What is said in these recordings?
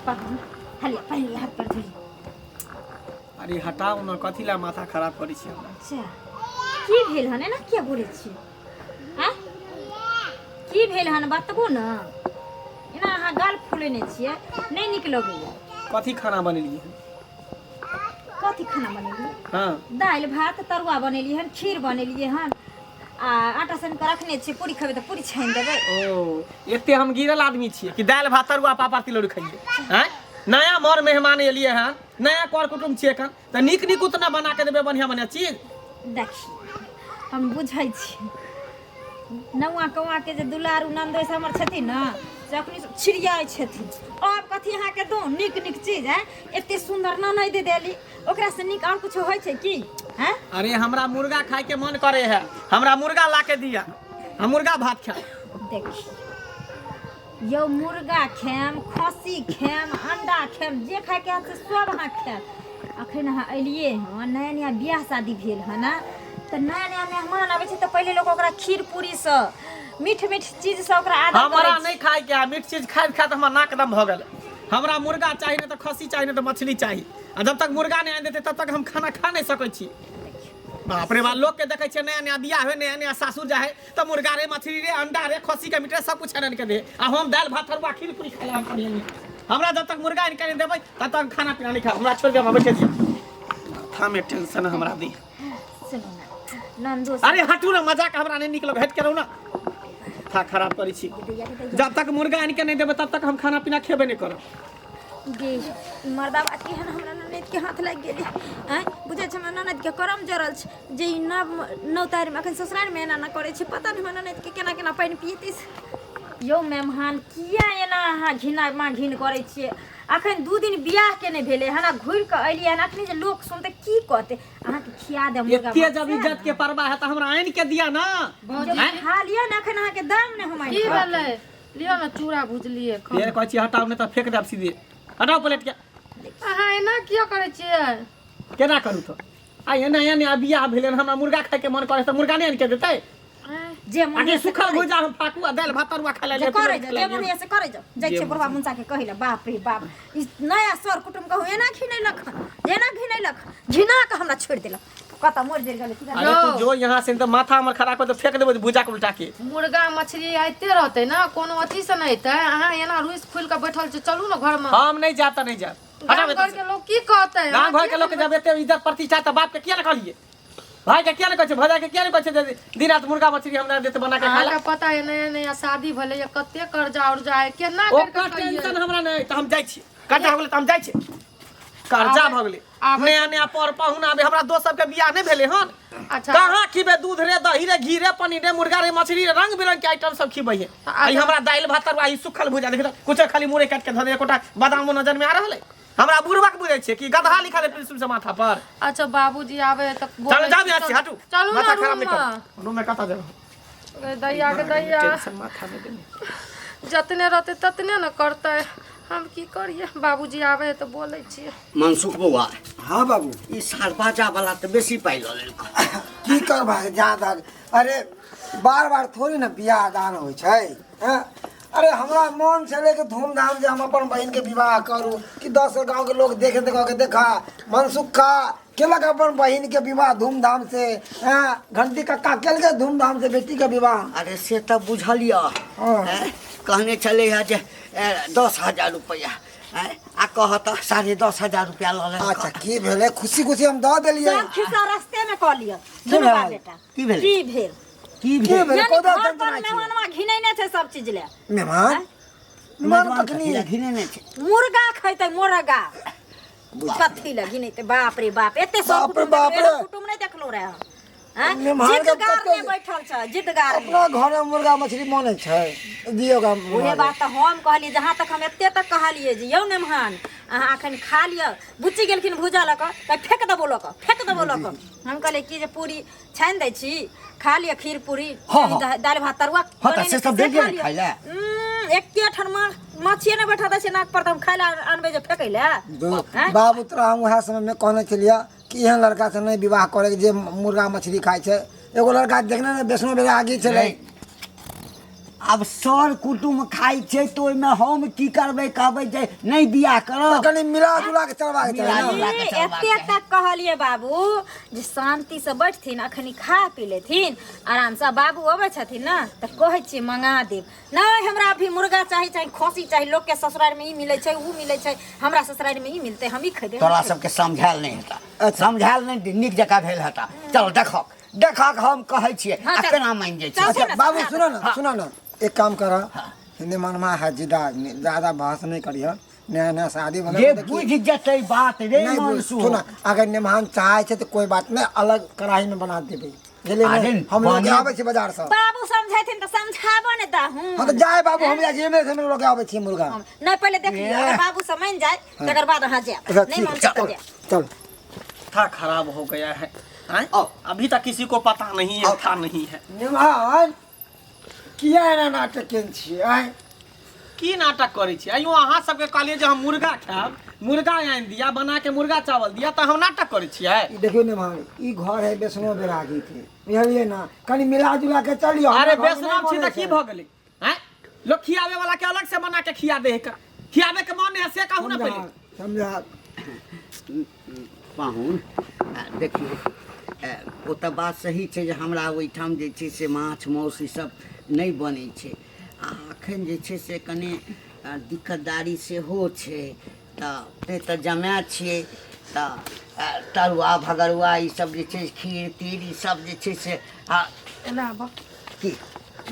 पकड़ू हलिया पहले हाथ पर धोली। अरे हटाउ न, कथी ला माथा खराब करै छी हमरा। अच्छा की भेल हन, एना किया बोलै छी? आँय की भेल हन बतबू न, एना अहाँ गाल फुलेने छियै, नहि नीक लगैया। कथी खाना बनेलियै हन? कथी खाना बनेलियै? हाँ। दालि भात तरुआ बनेलियै हन, खीर बनेलियै हन, आ आटा सान कऽ रखने छियै, पूरी खेबै तऽ पूरी छानि देबै। ओ एते हम गिरल आदमी छियै कि दालि भात तरुआ पापड़ तिलौरी खइयै? आँय नया मर मेहमान एलियै हन, नया कर कुटुम्ब छियै एखन, तऽ नीक नीक उतना बना के देबै, बढ़िया बढ़िया चीज। देखी हम बुझै छी नौआ कौआ के जे दुलारू नन्दोसि हमर छथिन ने, से अखनी सब छिड़ियाइ छथिन। आब कथी अहाँके दू नीक नीक चीज है, एते सुन्दर ननैद देली, ओकरा से नीक और कुछो होइ छै की? हैं? अरे हमरा मुर्गा खाय के मन करे है, हमरा मुर्गा ला के दिया, हम मुर्गा भात खाय। देखी यौ, मुर्गा खायम, खस्सी खायम, अंडा खायम, जे खायके हैत से सब अहाँ खायब। अखन अहाँ एलियै हँ, नया नया बियाह शादी भेल हँ ने, तऽ नया नया मेहमान आबै छै तऽ पहिले लोक ओकरा खीर पूरीसँ, मीठ मीठ चीजसँ ओकरा आदर हमरा करै छै। नहि खाय के है मीठ चीज, खाइत खाइत हमर नाक दम भऽ गेल। हमरा मुर्गा चाही, नहि तऽ खस्सी चाही, नहि तऽ मछली चाही, आ जब तक मुर्गा नहि आनि देतै तब तक हम खाना खा नहि सकै छी। बाप रे बाप, लोग के देखै छियै नया नया बियाह होइ, नया नया सासुर जाइ है तऽ मुर्गा रे, मछली रे, अंडा रे, खस्सी के मीट रे, सब कुछ आनि के दे, आ हम दालि भात तरुआ खीर पूरी खाय हम पढ़िए। हमरा जब तक मुर्गा आनि के नहि देबै तब तक खाना पीना नहि खाब। हमरा छोड़ि के हमरा बैठे दिअ, माथा में टेंशन हमरा दी। सुनू ने नन्दो। अरे हटू ना, मजाक हमरा नहीं नीक लगे, हट के रहू ना, माथा खराब करै छी। जब तक मुर्गा आनि के नहीं देबै तब तक हम खाना पीना खेबे नहीं करब। गे ई मर्दाबा केहन हमरा ननैद के हाथ लागि गेलै? आँय बुझै छै हमरा ननैद के करम जरल छै जे ई नव नौतारिमे अखन ससुरारिमे एना ना करै छै। पता नहि हमरा ननैद के केना केना पानि पिएतै से। यौ मेहमान, किया एना अहाँ घिना माँ घिन करै छियै? अखन 2 दिन बियाह के नहि भेलै हन आ घुरि कऽ एलियै हन, अखनी जे लोक सुनतै की कहतै? अहाँके खिया देब मुर्गा एते भात, जब सएह इज्जत ने? के परवाह है तऽ हमरा आनि के दिया ना। जब खा लिअ ने, अखन अहाँके दाम नहि हम आनि की कऽ। भेलै? लिअ ने, चूड़ा भुजलियै खाउ। फेर कहै छी हटाउ, नहि तऽ फेंक देब सीधे। हटाउ प्लेट के। अहाँ एना किया करै छियै? केना करू तऽ? आ एना एना बियाह भेलै हन, हमरा मुर्गा खाय के मन करे तऽ मुर्गा नहि आनि के देतै? जे मन आगे होइए से सुखल करै। भुजा हम फाकू आ दालि भात तरुआ खाय जे ले। करै जाउ, जे मन होइए से करै जाउ। जाइ जे छियै मन बुढ़बा मुनसा के कहै लए। बाप रे बाप, ई नया सर कुटुम कहू एना घिनैलक हन, एना घिनैलक, घिना कऽ हमरा छोड़ि देलक, कतऽ मरि जरि गेलै की जाने। अरे तू जो यहाँ से, नहीं तो माथा हमर खराब कर फेंक देबो भुजा के उल्टा के। मुर्गा मछली आइते रहतै ने, कोनो अथी से नहि एतै। अहाँ एना रुसि फुलि कऽ बैठल छी, चलू ने घरमे। हम नहीं जाब तऽ नहीं जाब, हटाबे। गाम घर के लोग की कहतै? गाँव घर के लोग के जब एते इज्जत प्रतिष्ठा तऽ बाप के किया ने कहलिए, भाई के किया ने कहै छै, भौजाई के किया ने कहै छै जे दिन रात मुर्गा मछली हमरा देते बना के खाय ला? अहाँके पता है, नया नया शादी भेलै या कते कर्जा उर्जा है, केना करि ओकर कऽ कहियै? टेंशन हमरा नहि, तऽ हम जाइ छी। कर्जा हो गेलै तऽ हम जाइ छी, कर्जा भऽ गेलै। नया नया पर पाहुन आबे, हमरा दोस्त सबके बियाह नहि भेलै हन। अच्छा। कहाँ खिबे दूध रे, दही रे, घी रे, पनीर रे, मुर्गा रे, मछली रे, रंग बिरंग के आइटम सब खिबै है। आ ई हमरा दालि भात तरुआ, ई सुखल भुजा देख, कुछो खाली मुरई काटि के धऽ दे, एकोटा बादामो नजर में आ रहल है। हमरा बुढ़बा के बुझै छियै कि गदहा लिखल है पेंसिल से माथा पर? अच्छा, बाबूजी आबे तऽ चल बोलै जाओ छी, यहाँ से, हटू। चलू माथा ने खराब रूम नहीं करू। रूम में कतऽ जेबै? में। दैया के दैया। टेंशन माथा में देने। जतने रहतै ततने ने करतै, हम की करियै? बाबूजी आबे है तऽ बोलै छियै। मनसुख बौआ। हाँ बाबू। ई साल बाजा वाला तऽ बेसी पाइ लऽ लेलक। की करबा जादा? अरे बार बार थोड़ी ने बियाह दान होइ छै, हैं? अरे हमरा मन छलै कि धूमधाम से हम अपन बहिन के विवाह करू, कि 10 गांव के लोग देखे देख के देखा मनसुख का केलक अपन बहिन के विवाह धूमधाम से, हैं? घंटी कक्का केलकै धूमधाम से बेटी के विवाह। अरे से तऽ बुझलियै। हाँ। हैं? कहने छलै है जे 10,000 रुपैआ, हैं? आ कहत 10,500 रुपैआ लऽ लेलक। अच्छा, की भेलै? खुशी खुशी हम दऽ देलियै। सब खिस्सा रास्ते में कऽ लिअ दुनू भेल? बाप बेटा। की भेलै? की भेल? की की भेल? भेलै? यानी कोदा घर पर चंचना छी मेहमानवा घिनैने छै सब चीज ले। मेहमान मेहमान कखनी? घिनेने छै। मुर्गा खैतै मुर्गा, कथी लए घिनैतै? बाप रे बाप, एते सब बाप रे कुटुम्ब बाप देखलहुँ, एहन रे। कुटुम्ब नहि देखलहुँ रहे हम। आँय? मेहमान के जिद्दगार कते- ने बैठल छै जिद्दगार ने। अपना घर में मुर्गा मछली बनै छै, दियौ ओकरा उहे मुर्गा। बात तऽ हम कहलियै, जहाँ तक हम एते तक कहलियै जे यौ मेहमान अहाँ अखन खा लिअ। बुच्ची गेलखिन भूजा लऽ कऽ तऽ फेक देबो लऽ कऽ, फेक देबो लऽ कऽ। हम कहलियै कि जे पूरी छानि दै छी, खा लिअ खीर पूरी। हाँ, हाँ। दालि भात तरुआ। हाँ, तऽ बनेने से सब छी, से देलियै खा ने लिअ। खाय लए? एके ठाम माछिए नहि बैठा दै छै नाक पर तऽ हम खाय लए अनबै जे फेकै लए? आँय? बाबू, तोरा हम उएह समयमे कहने छलियै कि एहन लड़कासँ नहि विवाह करैके जे मुर्गा मछली खाइ छै। एगो लड़का देखने ने वैष्णो बेरागी छलै। नहि। आब सर कुटुम्ब खाइ छै तऽ ओहिमे हम की करबै कहबै जे नहि बियाह करब कनि मिला जुला के चलबाक मिला चाही जुला के चलबाक एते तक कहलिए बाबू जे शांति से बैठथिन अखनी खा पी लेथिन आराम से बाबू अबै छथिन ने तऽ कहै छियै मंगा देब नहि हमरा अभी मुर्गा चाही चाही खस्सी चाही लोकके ससुरारिमे ई मिलै छै ओ मिलै छै हमरा ससुरारिमे ई मिलतै हम ई खयबै तोरा सबके समझायल नहि हेता समझायल नहि नीक जकाँ भेल हेता चल देखक देखक हम कहै छियै हाँ, आ चल। केना मानि जाइ छै चल। अच्छा बाबू सुनो ना सुनो ना एक काम कर हिंदी मनमा है जिदा आदमी ज्यादा बहस नहीं करिह नया नया शादी भेलै जे तऽ की- बुझि जेतै बात रे नहीं बुझ मनसू सुना अगर निमहान चाहे छै तऽ कोई बात नहीं अलग कढ़ाई में बना देबै बुझलियै अरे ने? हम लोग बने- आबै छी बाजार से बाबू समझेथिन तऽ समझाबो ने दाहूँ हाँ तऽ जाए बाबू हम जाइ छी एम्हरे से एम्हरे लऽ के आबै छी मुर्गा नहीं पहले देख लियौ अगर बाबू से मान जाए तकर बाद अहाँ जायब अच्छा नहीं ठीक मानते तऽ चल जायब चल माथा खराब हो गया है हैं? आओ। अभी तक किसी को पता नहीं है था नहीं है निमहान किया एना नाटक केने छियै आँय की नाटक करै छी आइयो अहाँ सबके कहलियै जे हम मुर्गा खायब मुर्गा आनि दिया बना के मुर्गा चावल दिया तऽ हम नाटक करै छियै ई देखियौ निमहान ई घर है वैष्णो बैरागी के बुझलियै ना कनि मिला जुला के चलियौ अरे हमरा घरमे वैष्णव नहि छी तऽ बनै की छै। भऽ गेलै हैं लोग खियावे वाला के अलग से बना के खिया दे है का। खियावे के मन है से कहू ना पहिले समझा समझा पाहुन देखियौ ओ तऽ बात सही छै जे हमरा ओहिठाम जे छै से माछ मासु ईसब नहि बनै छै आ एखन जे छै से कनि दिक्कतदारी सेहो छै तऽ से तऽ जमाए छियै तऽ तरुआ भगरुआ ईसब जे छै खीर तीर ईसब जे छै से एना आबऽ की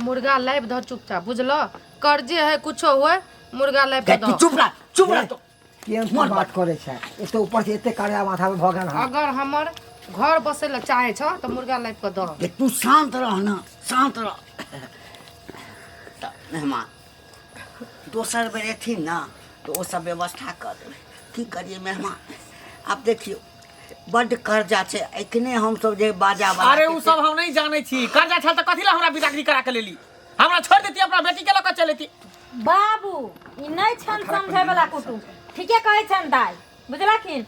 मुर्गा लाबि दह चुपचाप बुझलऽ कर्जे है कुछो हुए मुर्गा लाबि कऽ तू दह चुप रह चुप रह तो केहन तू बात करै छै एक तऽ ऊपर से एते कार्या माथा मे भऽ गेल हन अगर हमर घर बसै लए चाहै छऽ तऽ मुर्गा लाबि कऽ दह जे तू शान्त रह ना शान्त रह तऽ मेहमान दोसर बेर एथिन ना तऽ ओ सब व्यवस्था कऽ देबै की करियै मेहमान आब देखियौ बड्ड कर्जा छै एखने हमसब जे बाजा बला अरे उ सब हम नहीं जानै छी कर्जा छल तऽ कथी लए हमरा बिदागरी करा के लेली हमरा छोड़ देती अपना बेटी के लऽ के चलेती बाबू ई नहि छन समझै वाला कुटुम ठीके कहै छन दाइ बुझलखिन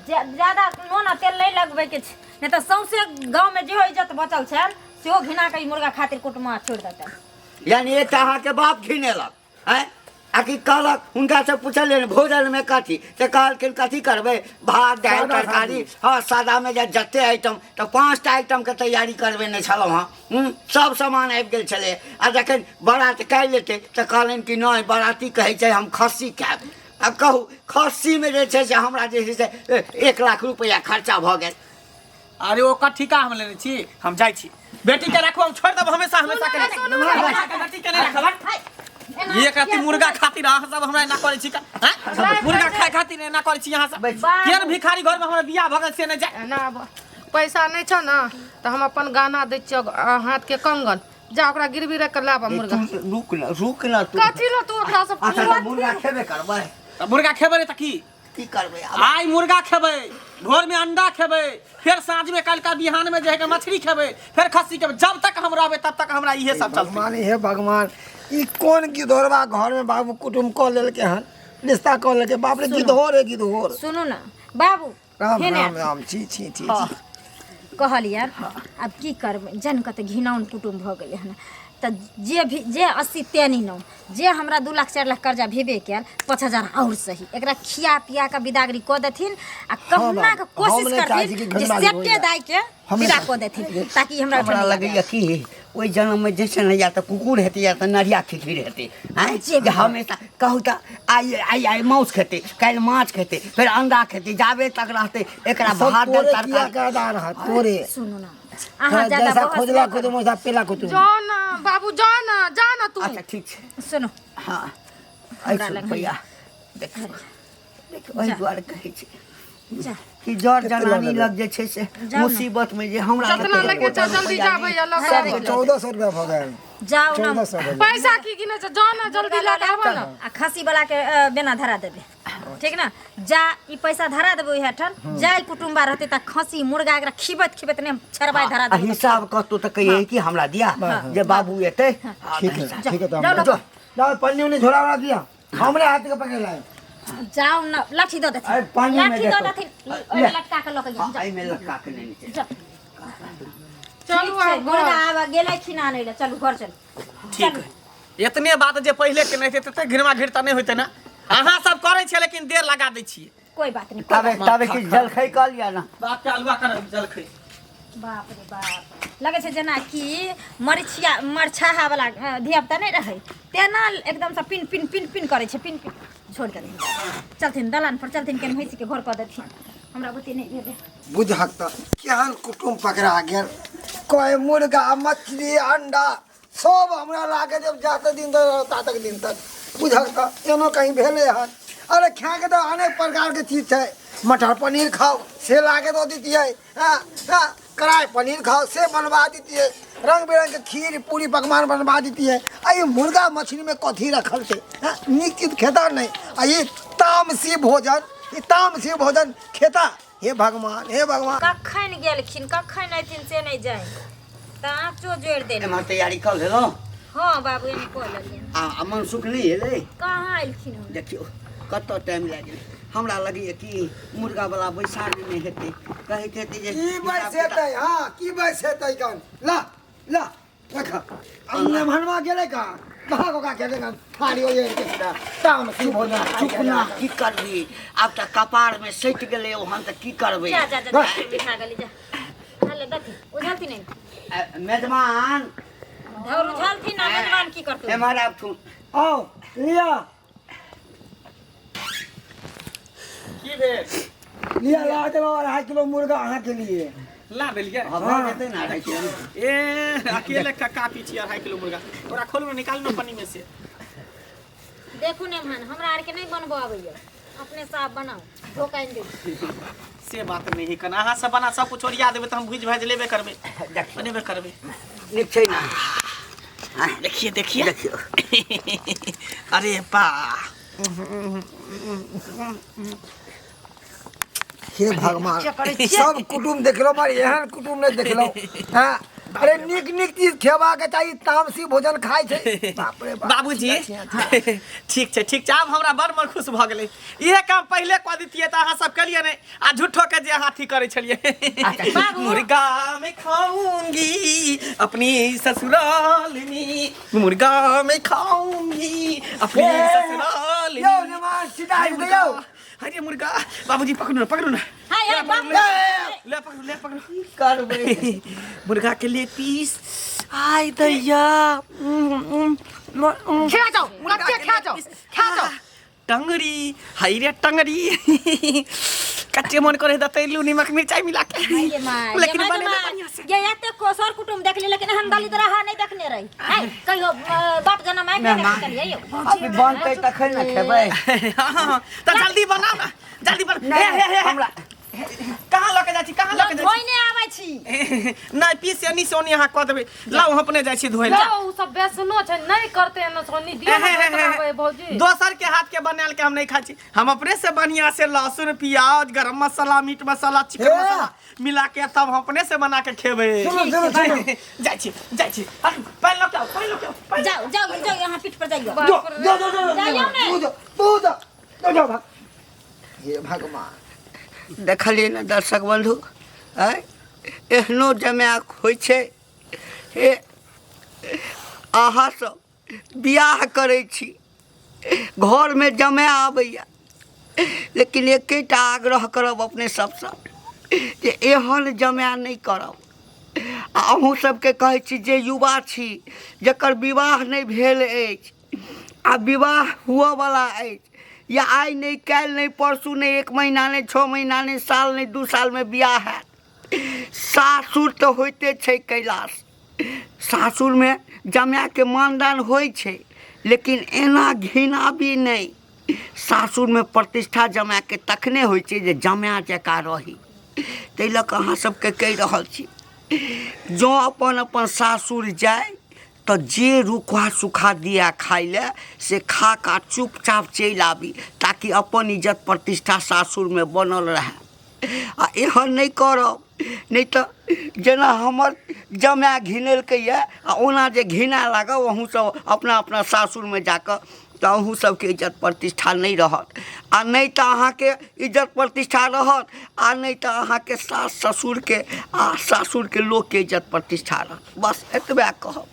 ज्यादा नून आ तेल नहि लगबै के छै नहि तऽ सौंसे गाँव में जेहो इज्जत बचल छनि सेहो घिना के ई मुर्गा खातिर कुटुमा छोड़ि देतनि यानी एकटा अहाँके बाप घिनेलक आँय आ कि कहलक हुनकासँ पुछलियनि भोजनमे कथी से कहलखिन कथी करबै भात दालि सादा तरकारी हँ सादामे जे जते आइटम तऽ 5टा आइटमके तैयारी करबेने छलहुँ हँ सब सामान आबि गेल छलै आ जखन बारात काल्हि एतै तऽ कहलनि कि नहि बाराती कहै छै हम खस्सी खायब आब कहू खस्सीमे जे छै से हमरा जे छै से 1 लाख रुपैआ खर्चा भऽ गेल अरे ओकर ठीका हम लेने छी हम जाइ छी बेटी के राखू हम छोड़ देब हमेशा हमेशा के लिए। बेटी के नहीं राखब ये कहती मुर्गा खातिर अहाँ सब हमरा एना करै छी का हैं? मुर्गा खाए खातिर एना करै छी अहाँ सब केहन भिखारी घर में हमरा बियाह भऽ गेल से नहि जाय एना आब पैसा नहि छौ ने तऽ हम अपन गहना दै छियौ हाथके कंगन जा ओकरा गिरवी राखि कऽ लाबऽ मुर्गा तू रुक न रुक न तू कथी लए तू ओकरा सब अच्छा तऽ मुर्गा खेबे करबै तऽ मुर्गा खेबै नहि तऽ की की करबै आब आइ मुर्गा खेबै भोर में अंडा खेबै फेर साँझ में काल्हि का बिहान में जे है के मछली खेबै फेर खस्सी खेबै जब तक हम रहबै तब तक हमरा इहे सब चलतै भगवान हे भगवान ई कोन गिधोरवा घर में बाबू कुटुम कऽ लेलकै हन रिश्ता कऽ लेलकै बाप रे गिधोर है गिधोर सुनू ने बाबू राम हे ने राम राम छी छी छी छी। कहलियनि आब की करबै जन कते घिनौन कुटुम्ब भऽ गेलै हन तऽ जे भी जे 80 तेनी नौ जे हमरा 2 लाख 4 लाख कर्जा भेबे कयल 5,000 आओर सही एकरा खिया पिया कऽ बिदागरी कऽ देथिन आ कहुना कऽ हम कोशिश नहि चाहै छी कि करथिन जे घरवाली हो सेटे जाए। दाइ के हम नहि विदा चाहै कऽ देथिन ताकि हमरा हमरा ओहिठाम नहि लगैए कि ओहि जन्ममे जे छै ने या तऽ कुकुर हेतै या तऽ नरिया खिखिर हेतै आँय जे जे हमेशा कहू तऽ आइ आइ आइ मासु खेतै काल्हि माछ खेतै फेर अंडा खेतै जाबे तक रहतै एकरा सब भात दालि तोरे किया तरकारी करदा रहा तोरे सुनू ना हाँ, अहाँ ज्यादा जैसा बहस खोजला नहि करू। कुतुम वैसा पेला कुतुम जाओ ना बाबू जाओ ना जा ना तू अच्छा ठीक छै सुनू हँ हमरा एहि लग रुपैआ देखियौ देखियौ एहि दुआरे कहै छी जा कि जर कते लऽ जनानी लेबै? लग जे छै से जाउ ने। मुसीबत में जे हमरा जितना लगे छौ जल्दी जा भैया लऽ के आबि। 1400 रुपया भऽ गेल जाउ ना 1400 भऽ गेल पैसा की गिने छौ जाओ ना जल्दी लऽ के आबऽ ना आ खसी वाला के बेना धरा देबै ठीक ना जा ई पैसा धरा देबै ओहि ठाम जाय कुटुम्बा रहतै तऽ खसी मुर्गा एकरा खिबैत खिबैत नहि हम छड़बाय धरा आ देबै हिसाब कहतो तऽ कहिए कि हमरा दिया जे बाबू एतै हाँ, ठीक है ठीक है तो जाउ हम ना। जाओ पन्नी उन्नी झोला वाला दिया हमरे हाथ के पकड़ लाए जाउ ना लाठी दऽ देथिन अरे पानी में लाठी दऽ देतो। देथिन ओहिमे लटका के लऽ के हाँ, जाउ एहिमे लटका के नेने छै जाउ चलू ठीक छै आब मुर्गा घर आब गेलै खिना आनै लए चलू घर चलू ठीक है एतने बात जे पहिले के नहीं हेतै तते घिरमा घिरता नहि होइतै ने। अहाँ सब करै छियै लेकिन देर लगा दै छियै। कोई बात नहीं, कोई तबे बात तबे किछु जलखै कऽ लिअ ने। बाप के अलुआ करब जलखै। नहीं। बाप रे बाप, लगै छै जेना कि मरिचिया मरछाहा वाला धिया पुता नहि रहै तेना एकदम से पिन पिन पिन पिन करै छै, पिन पिन। छोड़ देथिन, चलथिन दलान पर चलथिन, केन भैंसी के घर कऽ देथिन। हमरा बुते नहि भेलै। बुझहक तऽ केहन कुटुम्ब पकड़ा गेल, कहे मुर्गा मछली अंडा सब हमरा लागे जब जाते दिन तक तातक दिन तक। बुझहक तऽ एनो कहीं भेलै हन। अरे खाएके तऽ अनेक प्रकारके चीज छै, मटर पनीर खाउ से लाके दऽ दितियै, हाँ हाँ कढ़ाई पनीर खाओ से बनवा दितियै, रंग बिरंग के खीर पूरी पकवान बनवा दितियै। आ ई मुर्गा मछली में कथी रखल छै? हाँ, नीक चीज खेता नहीं, आ ई तामसी भोजन, ई तामसी भोजन खेता। हे भगवान, हे भगवान। कखन गेलखिन कखन अयथिन से नहि जानि, तऽ आँचो जोड़ि देलियै। एम्हर तैयारी कऽ लेलहुँ? हँ बाबू, एने कऽ लेलियनि। आ मनसुख नहि एलै? कहाँ एलखिन हन। देखियौ कतऽ टाइम लागि गेलै। हमरा लगैए कि मुर्गावला बैसार नहि हेतै, कहैत हेतै जे की बैसेतै? हाँ की बैसेतै? कन ला ला देख मेहमानवा गेलै कहाँ? कहाँ ओकरा गेलै कहाँ? थाली ओहि के तामसी भोजन। चुप ना, की करबी, आब तऽ कपारमे सटि गेलै ओहन, तऽ की करबै? जा जा जा, बिठा गेली जा। हले दथी उझलती नहीं। मेजबान धौर उझलती ना, मेजबान की करतौ? एम्हर आबथुन। आओ लिया। की भेल? लिया, ला देलहुँ 2.5 किलो मुर्गा अहाँके लिए। ला देलियै? हँ, भऽ जेतै ने 2.5 किलो? ए अकेले का काफी छी 2.5 किलो मुर्गा। ओकरा खोलू ने, निकालू ने पन्नी में से। देखू ने मन, हमरा आरके नहि बनबऽ आबैया, अपने साफ बनाउ, धोखा आनि दै। से बात नहीं है कना, अहाँ सब बना सब कुछ ओरिया देबै तऽ हम भुजि भाजि लेबे करबै, बनेबे करबै। नीक छै ने? देखिए देखिए। देखियौ। अरे वाह, हे भगवान, सब कुटुम्ब देखलहुँ मगर एहन कुटुम्ब नहि देखलहुँ। हाँ, अरे नीक नीक चीज खेबाक चाही, तामसी भोजन खाइ छै। बाप रे बाप। बाबूजी, ठीक छै ठीक छै, आब हमरा बड़ मन खुश भऽ गेलै। इहे काम पहिले कऽ दितियै तऽ अहाँ सब केलियै नहि, आ झूठो के जे अहाँ अथी करै छलियै। मुर्गा में खाऊंगी अपनी ससुराल में, मुर्गा में खाऊंगी अपनी ससुराल यौ में। नमाज सीधा आबि यौ। अरे मुर्गा, बाबूजी पकड़ू ना, पकड़ू ना। हाय हाय बाप। ले पकड़ू, ले पकड़ू। करबै मुर्गा के ले पीस आय दैया। खा जाओ, कच्चे खा जाओ, खा जाओ। टंगरी हाय रे टंगरी, कच्चे मन करे दतैलू नमक मिरचाई मिला के। ये माय, ये लेकिन माय, बनेले माय। बढ़िया से। ये एते सर कुटुम देख ली, लेकिन हम दलित रहा नहीं देखने रही। हाय कहियो बाप जनम आइ नहीं देखलियै यौ। अभी बनतै तखन ने खेबै। हाँ, हाँ, तऽ जल्दी बनाउ ना, जल्दी बना। हे हे हे, हमरा कहाँ लऽ के जाइ छी, कहाँ लऽ के जाइ छी? धोइने आबै छी। नहि, पीस एनी से ओनी अहाँ कऽ देबै, लाउ हम अपने जाइ छी धोइ लए। लो, उ सब बेसनो छै नहीं करते एना सोनी दियो ने धोइत रहबै भौजी। दोसर के हाथ के बनायल के हम नहीं खाइ छी, हम अपने से बढ़िया से लहसुन प्याज गरम मसाला मीट मसाला चिकन हे। मसाला मिला के तब हम अपने से बना के खेबै। सुनू सुनू सुनू। जाइ छी जाइ छी, अरे, पानि लऽ के आउ, पानि लऽ के आउ, पानि। जाओ जाओ जाओ, यहाँ पीठ पर जाइयो। जो जो जो जो जाइयो ने। तू जो तू जो जो जो भाग। हे भगवान। देखलियै ने दर्शक बन्धु, आँय, एहनो जमाए होइ छै। हे अहाँ सब बियाह करै छी, घरमे जमाए आबैए, लेकिन एकेटा आग्रह करब अपने सबसँ जे एहन जमाए नहि करब। आ अहूँ सबके कहै छी जे युवा छी, जकर विवाह नहि भेल अछि आ विवाह हुअवला अछि, या आइ नहि काल्हि नहि परसू नहि 1 महीना नहि 6 महीना नहि साल नहि 2 सालमे बियाह हैत। सासुर तऽ होइते छै कैलाश, सासुरमे जमाएके मानदान होइ छै, लेकिन एना घिनाबी नहि। सासुरमे प्रतिष्ठा जमाएके तखने होइ छै जे जमाए जकाँ रही। ताहि लऽ कऽ अहाँ सबके कहि रहल छी, जँ अपन अपन सासुर जाइ तऽ जे रुखा सुखा दिए खाइ लए से खा कऽ चुपचाप चलि आबी, ताकि अपन इज्जत प्रतिष्ठा सासुरमे बनल रहए। आ एहन नहि करब, नहि तऽ जेना हमर जमाए घिनेलकैए आ ओना जे घिना लागब अहूँसभ अपना अपना सासुरमे जाकऽ, तऽ अहूँ सबके इज्जत प्रतिष्ठा नहि रहत। आ नहि तऽ अहाँके इज्जत प्रतिष्ठा रहत, आ नहि तऽ अहाँके सास ससुरके आ सासुरके लोकके इज्जत प्रतिष्ठा रहत। बस एतबे कहब।